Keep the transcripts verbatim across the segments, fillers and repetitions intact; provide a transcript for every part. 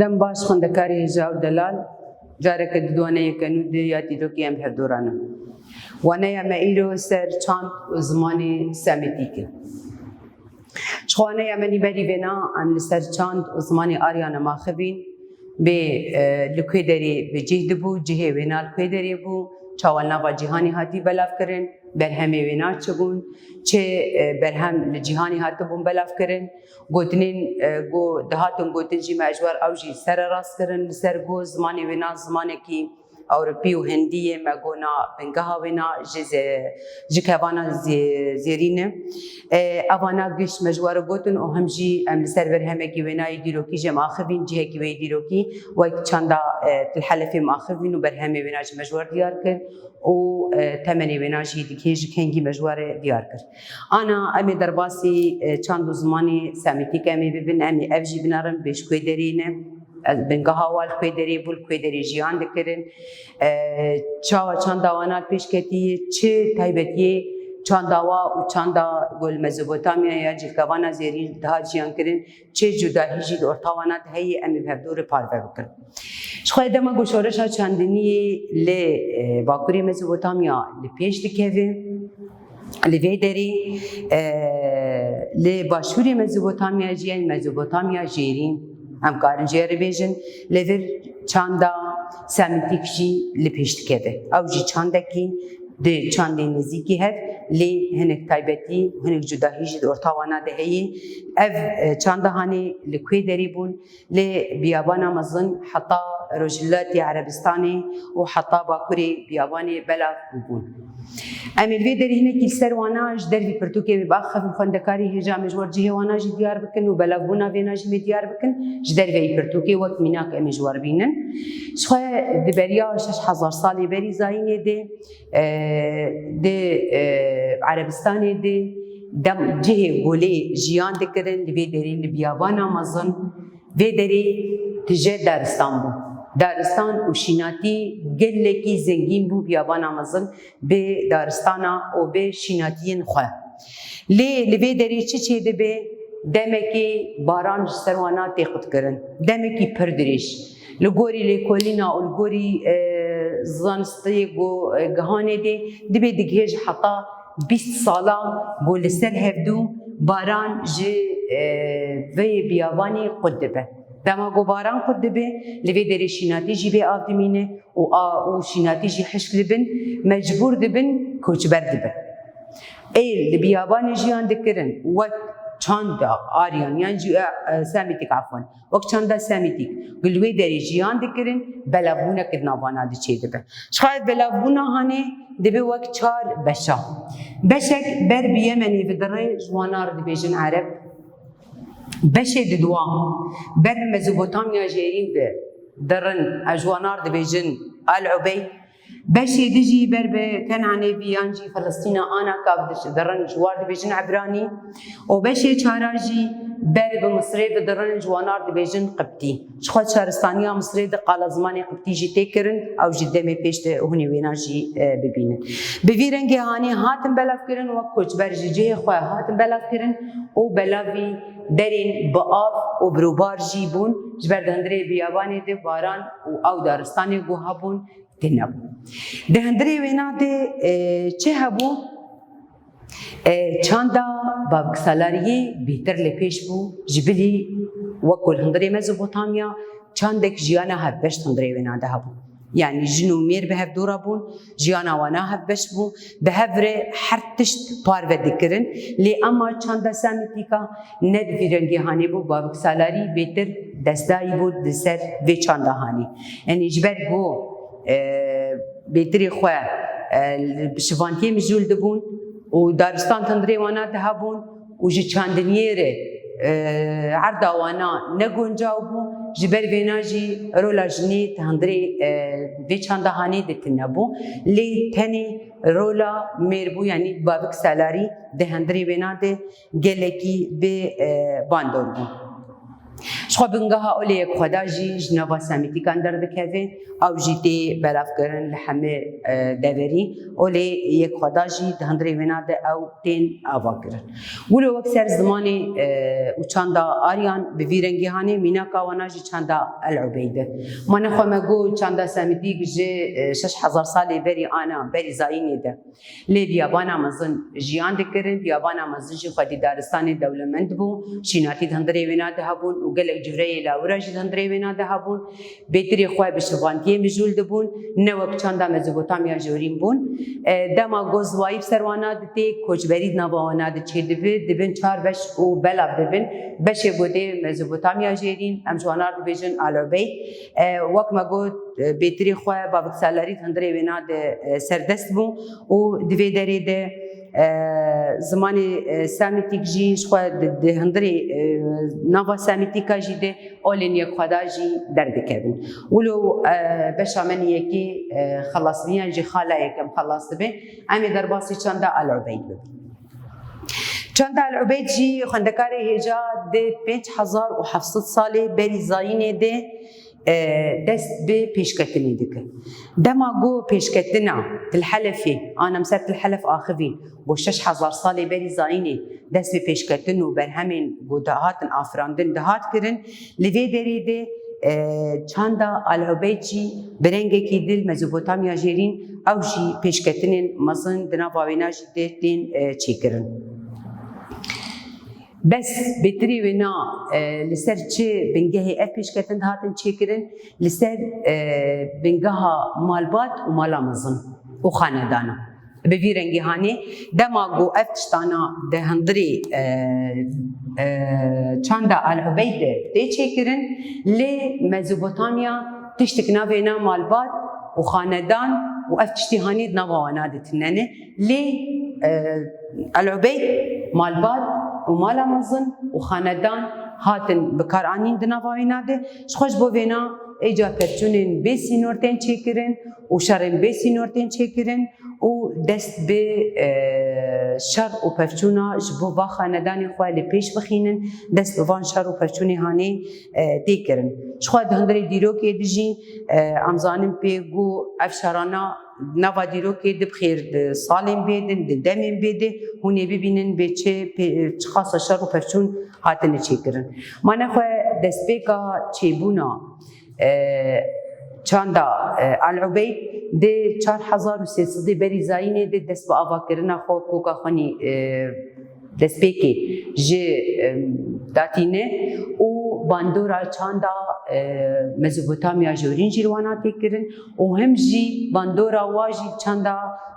Dem baş xwendekarê hêja û delal, careke di di waneyeke nû de ya dîrokî em hevdû re ne. Waneya me îro ser çand û zimanê semîtîk e. Ji xwe waneya me nî berî vêna em li ser çand û zimanê Aryan em axivîn. Bê, e, li ku derê bi cih dibû, cihê wêna li ku derê bû, çawa li nava cîhanê hatî belavkirin, berhemê wêna çi bûn, çi, e, berhem li cîhanê hatibûn belavkirin, gotinên, e, ku dihatin gotin jî me ji wer ew jî sererast kirin, li ser ku zimanê wêna zimanekî Ewropî û Hindî ye, me got na bingeha wêna ji ze-, ji kevana zê-, zêrîn e. E, evana giş me ji we re gotin û him jî em li ser berhemekî wênayê dîrokî jî em axivîn, cihekî wê dîrokî wek çanda, e, Til Helefê em axivîn û berhemê wêna jî me ji we re diyar kir û, e, temenê wêna jî digihê ji kengî me ji we re diyar kir. Ana em ê derbasî, e, çand û zimanê semîtîk em ê bibin, em ê ev jî binerin, bê ji ku derê ne. Ez bingeha wan li ku derê bû, li ku derê jiyan dikirin. E, çawa çanda wana li pêş ketî, çi taybetiyê çanda wa û çanda ku li Mezopotamya ya cîlkevana zêrîn dihat jiyan kirin, çi cudahî jî di orta wana de heye, em ê bi hevdû re parve bikin. Ji xwe dema ku şoreşa çandiniyê li, e, Bakurê Mezopotamya li pêş dikeve, li vê derê, e, li başûrê Mezopotamya jî, yên Mezopotamya jêrîn, em karin jê re bêjin, li vir çanda semîtîk jî li pêş dikeve. Ew jî çandekî di çandên nêzîkî hev, lê hinek taybetî, hinek cudahî jî di orta wana de heye. Ev, e, çanda hanê li ku derê bûn, lê biyabana mezin heta Rojhilatê Erebistanê û heta Bakurê biyabanê belav bûbûn. Em ê li vê derê hinekî li ser wana ji dervî pirtûkê em ê biaxivin, xwendekarê hêja em ê ji wer cihê wana jî diyar bikin û belavbûna vêna jî em ê diyar bikin. Ji derveyî pirtûkê wek mînak em ê ji wer bînin. Ji xwe di beriya şeş hezar salê berî zayînê de, e, di, e, Erebistanê de dem cihê ku lê jiyan dikirin, li vê derê li biyabana mezin, vê derê tije daristan bû. Daristan û şînatî gelekî zengîn bû, biyabana mezin bi daristana û bi şînatiyên xwe. Lê li vê derê çi çêdibe? Demekî baran ji ser wana tê qutkirin. Demekî pir dirêj. Li gorî lêkolîna û li gorî, e, zanistê ku, e, gihanê de dibê digihêj heta bîst sala ku li ser hevdû baran ji, e, vê biyabanê qut dibe. Dema ku baran qut dibe, li vê derê şînatî jî bê av dimîne û a, û şînatî jî hişk dibin, mecbûr dibin, koçber dibin. Ê li biyabanê jiyan dikirin, wek çanda Aryan, yan jî, e, e, Semîtîk, efwen, wek çanda Semîtîk, ku li wê derê jiyan dikirin, belavbûnek di navana de çêdibe. Ji xwe ev belavbûna hanê dibe wek çar beşa. Beşek ber bi Yemenê vidirin, ji wana re dibêjin Ereb. Beşê diduwa ber bi Mezopotamya jêrîn ve dirin, ji wana re dibêjin Al Ubey. Beşê di jî ber bi Kenanê vî yan jî Filistîna Anaka diş-, dirin, ji wan re dibêjin Ebranî. Û beşê çara jî ber bi Misirê ve dirin, ji wana re dibêjin Qibtî. Ji xwe şaristaniya Misirê di qala zimanê Qibtî jî tê kirin, ew jî demê pêş de hûn ê wêna jî, e, bibînin. Bi vî rengê hanê hatin belavkirin, wek koçber ji cihê xwe hatin belavkirin û belavî derên bi av û birûbar jî bûn, ji ber di hundirê biyabanê de baran û ew daristanê ku hebûn, tune bû. Di hundirê wêna de, e, çi hebû? E, çanda Bavik Salariyê bêtir li pêş bû, ji bilî wek ku li hundirê Mezopotamya çandek jiyana hevbeş di hundirê wêna de hebû. Yanî jin û mêr bi hevdû re bûn, jiyana wana hevbeş bû, bi hev re her tişt parve dikirin. Lê ema çanda Semîtîka ne di vî rengê hanê bû, Bavik Salarî bêtir destdayî bû di ser vê çanda hanê. Yanî ji ber ku, e, bêtirê xwe, e, li şivantiyê mijûl dibûn û daristan di hundirê wana de hebûn û ji çandiniyê re, e, erda wana ne guncaw bû. Ji ber vêna jî rola jinê di hundirê, e, vê çanda hanê de tune bû. Lê tenê rola mêr bû, yanî Bavik Salarî di hundirê wêna de gelekî bi, e, bandor bû. Ji xwe bingeha olê yek xweda jî ji nava Semîtîkan derdikeve, ew jî tê belavkirin li hemî, e, deverî. Olê yek xweda jî di hundirê wêna de ew tên avakirin. Wilo wek ser zimanê, e, û çanda Aryan bi vî rengî hanê, mînaka wana jî çanda El Ubeyd e. Ma nexwe me got çanda Semîtîk ji, e, şeş hezar salê berî ana, berî zayînê de. Lê biyabana mezin jiyan dikirin, biyabana mezin jî xwedî daristanê dewlemend bû, şînatî di hundirê wêna de hebûn û gelek cuhreyê lawira jî di hundirê wêna de hebûn. Bêtirê xwe bi şivantiyê mijûl dibûn, ne wek çanda Mezopotamya jorîn bûn. E, dema go ziwayî bi ser wana ditê, koçberî di nava wana de çêdibe, dibin çar beş û belav dibin. Beşê go tê Mezopotamya jêrîn, em ji wana re dibêjin Al Ubeyd. E, wek me got, e, bêtirê xwe baviksalerî di hundirê wêna de, e, serdest bû û di vê derê de, e, zimanê, e, Semîtîk jî ji xwe di, di hundirê, e, nava Semîtîka jî de olên yek xweda jî derdikevin. Wilo, e, beşa me yekê, e, xelas bî, yan jî xala yekem xelas dibe, em ê derbasî çanda Al Ubeyd bibin. Çanda El Ubeyd jî xwendekarê hêja di pênc hezar û heft sed salê berî zayînê de, e, dest bi pêşketinê dike. Dema ku pêşketina Til Helefê, ana em ser Til Helef axivîn, ku şeş hezar salê berî zayînê dest bi pêşketin û berhemên ku dihatin afirandin dihat kirin, li vê derê de, e, çanda Al Ubeyd jî bi rengekî din Mezopotamya jêrîn, ew jî pêşketinên mezin di nava wêna jî de tên, e, çêkirin. Bes bêtirî wêna, e, li ser çi bingehê ev pêşketin dihatin çêkirin? Li ser, e, bingeha malbat û mala mezin û xanedana. Bi vî rengî hanê, dema ku ev tiştana di hundirê, e, e, çanda Al Ubeyd de tê çêkirin, lê Mezopotamya tiştik navê na malbat û xanedan û ev tiştî hanê di nava wana de tune ne. Lê, e, El Ubeyd, malbat û mala mezin û xanedan hatin bikaranîn di nava wêna de. Ji xwe ji bo vêna êca pevçûnên bê sînor tên çêkirin û şerên bê sînor tên çêkirin û dest bi, e, şer û pevçûna ji bo va xanedanê xwe li pêş bixînin, dest bi van şer û pevçûnê hanê, e, tê kirin. Ji xwe di hundirê dîrokê de jî, e, em zanin pê ku ev şerana nava dîrokê di bi xêr di salên bê din, di demên bê de hûn ê bibînin bê çi pê-, çiqasa şer û pevçûn hatine çêkirin. Ma nexwe destpêka çêbûna, e, çanda, e, Al Ubeyd di çar hezar û sê sedê berî zayînê de dest bi avakirina xwe koka xwe nî, e, destpêkê ji, em, datîne û bandora çanda, e, Mezopotamya jorîn jî li wana tê kirin û him jî bandora wa jî çanda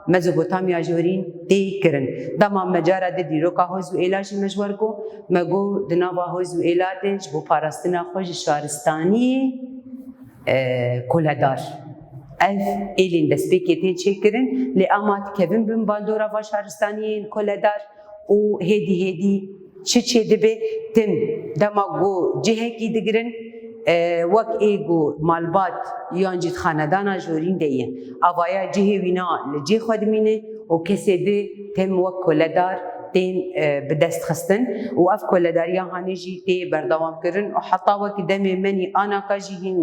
Mezopotamya jorîn tê kirin. Dema me cara di dîroka hoz û êla jî me ji we re got, me got di nava hoz û êla de ji bo parastina xwe ji şaristaniyê, e, koledar. Ev êlên destpêkê tên çêkirin, lê ema dikevin bin bandora va şaristaniyên koledar û hêdî hêdî çi çêdibe, tim dema ku cihekî digirin, e, wek ê ku malbat yan jî di xanedana jorîn de ye. Avaya cihê wîna li cê xwe dimîne û kesê di tim wek koledar tên, e, bi dest xistin û ev koledariya hanê jî tê berdewam kirin û heta wek demê menî anaka jî hîn,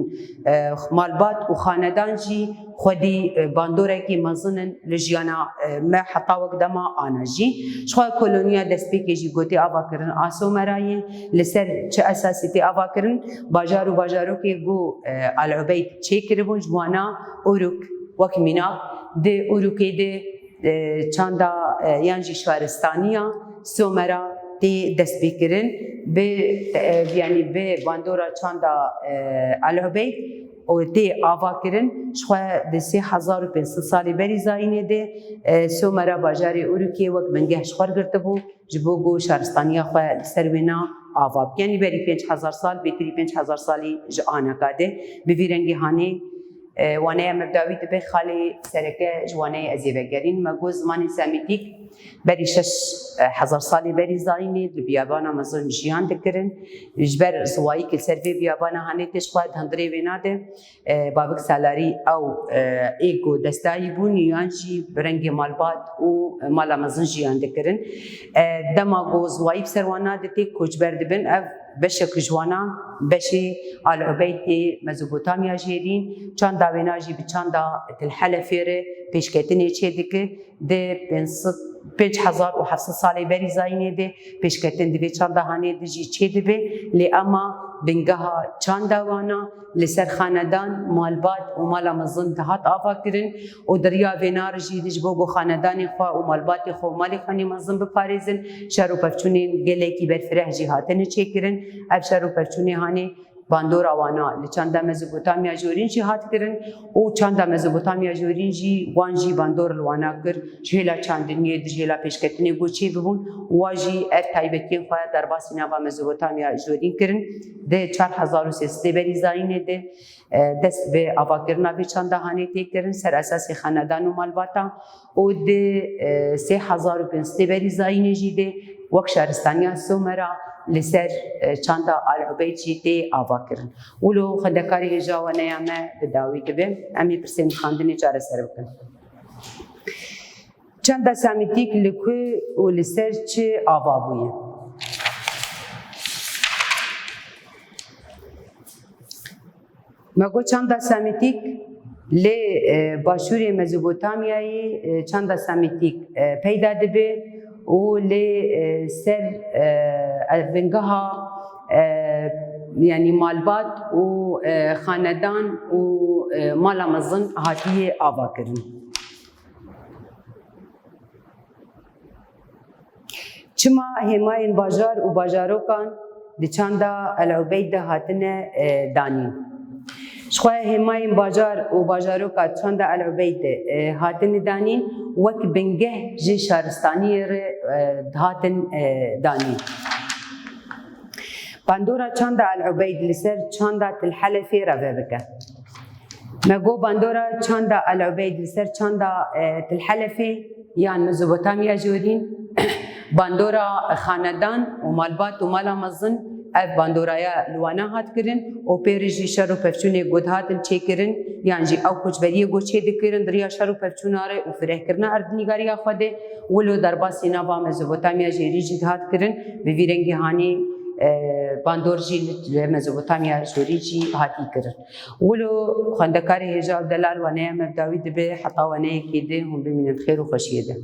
e, malbat û xanedan jî xwedî, e, bandorekî mezin in li jiyana, e, me heta wek dema ana jî. Ji xwe koloniya destpêkê jî gotê ava kirin a Somera ye. Li ser çi esasî tê ava kirin? Bajar û bajarokê ku, e, Al Ubeyd çêkiribûn ji wana Uruk wek mînak di Urukê de, e, çanda, e, yan jî şaristaniya Somera tê destpêkirin bi, e, yanî bi bandora çanda, e, Al Ubeyd û tê ava kirin. Ji xwe di sê hezar û pênc sed salê berî zayînê de, e, Somera bajarê Urukê wek bingeh ji xwe girtibû, ji bo ku şaristaniya xwe li ser wêna ava bike. Yanî berî pênc hezar sal, bêtirî pênc hezar salî ji aneka de. Bi vî rengî hanê, e, waneya me bi dawî dibe, xalê sereke ji waneyê ez ê vegerînim. Me got zimanê Semîtîk Berî şeş hezar salê berî zayînê li biyabana mezin jiyan dikirin. Ji ber ziwayî ku li ser vê biyabana hanê tê ji xwe di hundirê wê nade, e, bavik salarî ew, e, ê ku destayî bûn yan jî bi rengê malbat û mala mezin jiyan dikirin. E, dema ku ziwayî bi ser wan nade tê koçber dibin, ev beşek ji wana beşê Al Ubeydê Mezopotamya Jêrîn, çanda wêna jî bi çanda Til Helefê re pêşketinê çêdike. Di pênc sed, pênc hezar û heft sed salê berî zayînê de pêşketin di vê çanda hanê de jî çêdibe, lê ema bingeha çanda wana li ser xanedan, malbat û mala mezin dihat avakirin û di riya vêna re jî di ji bo ku xanedanê xwe û malbatê xwe û malê xwe nê mezin biparêzin, şer û pevçûnên gelekî berfireh jî hatine çêkirin. Ev şer û pevçûnê hanê bandora wana li çanda Mezopotamya Jorîn jî hat kirin û çanda Mezopotamya Jorîn jî wan jî bandor li wana kir. Ji hêla çandiniyê, ji hêla pêşketinê ku çêbibûn, wa jî ev taybetiyên xwe derbasî nava Mezopotamya Jorîn kirin. Di çar hezar û sê sedê berî zayînê de, e, dest bi avakirina vê çanda hanê tê kirin ser esasê xanedan û malbata. û di, e, sê hezar û pênc sedê berî zayînê jî de wek şaristaniya Somera li ser, e, çanda Al Ubeyd jî tê avakirin. Wilo xwendekarê hêja waneya me bi dawî dibe. Em ê pirsên xandinê çareser bikin. Çanda Semîtîk li ku û li ser çi ava bûye? Me got çanda Semîtîk lê, e, başûrê Mezopotamyayê, e, çanda Semîtîk, e, peyda dibe û lê, e, ser, e, bingeha, e, yanî malbat û, e, xanedan û, e, mala mezin hatiye avakirin. Çima hêmayên bajar û bajarokan di çanda El Ubeyd de hatine, e, danîn? Ji xwe hêmayên bajar û bajaroka çanda El Ubeyd de, e, hatine danîn wek bingeh ji şaristaniyê re, e, dihatin, e, danîn. Bandora çanda El Ubeyd li ser çanda Til Helefê reve bike. Me got bandora çanda El Ubeyd li ser çanda, e, Til Helefê yan Mezopotamya Jorîn, bandora xanedan û malbat û mala mezin, ev bandoraya li wana hat kirin û pê re jî şer û pevçûnê ku dihatin çêkirin yan jî ew koçberiyê ku çêdikirin di riya şer û pevçûna re û firehkirina erdnîgariya xwe de, wilo derbasî nava Mezopotamya Jêrî jî dihat kirin, bi vî rengî hanê, e, bandor jî li, li Mezopotamya Jorî jî hatî kirin. Wilo xwendekarê hêja û delal waneya me bi dawî dibe, heta waneyekê din hûn bimînin di xêr û xweşiyê de.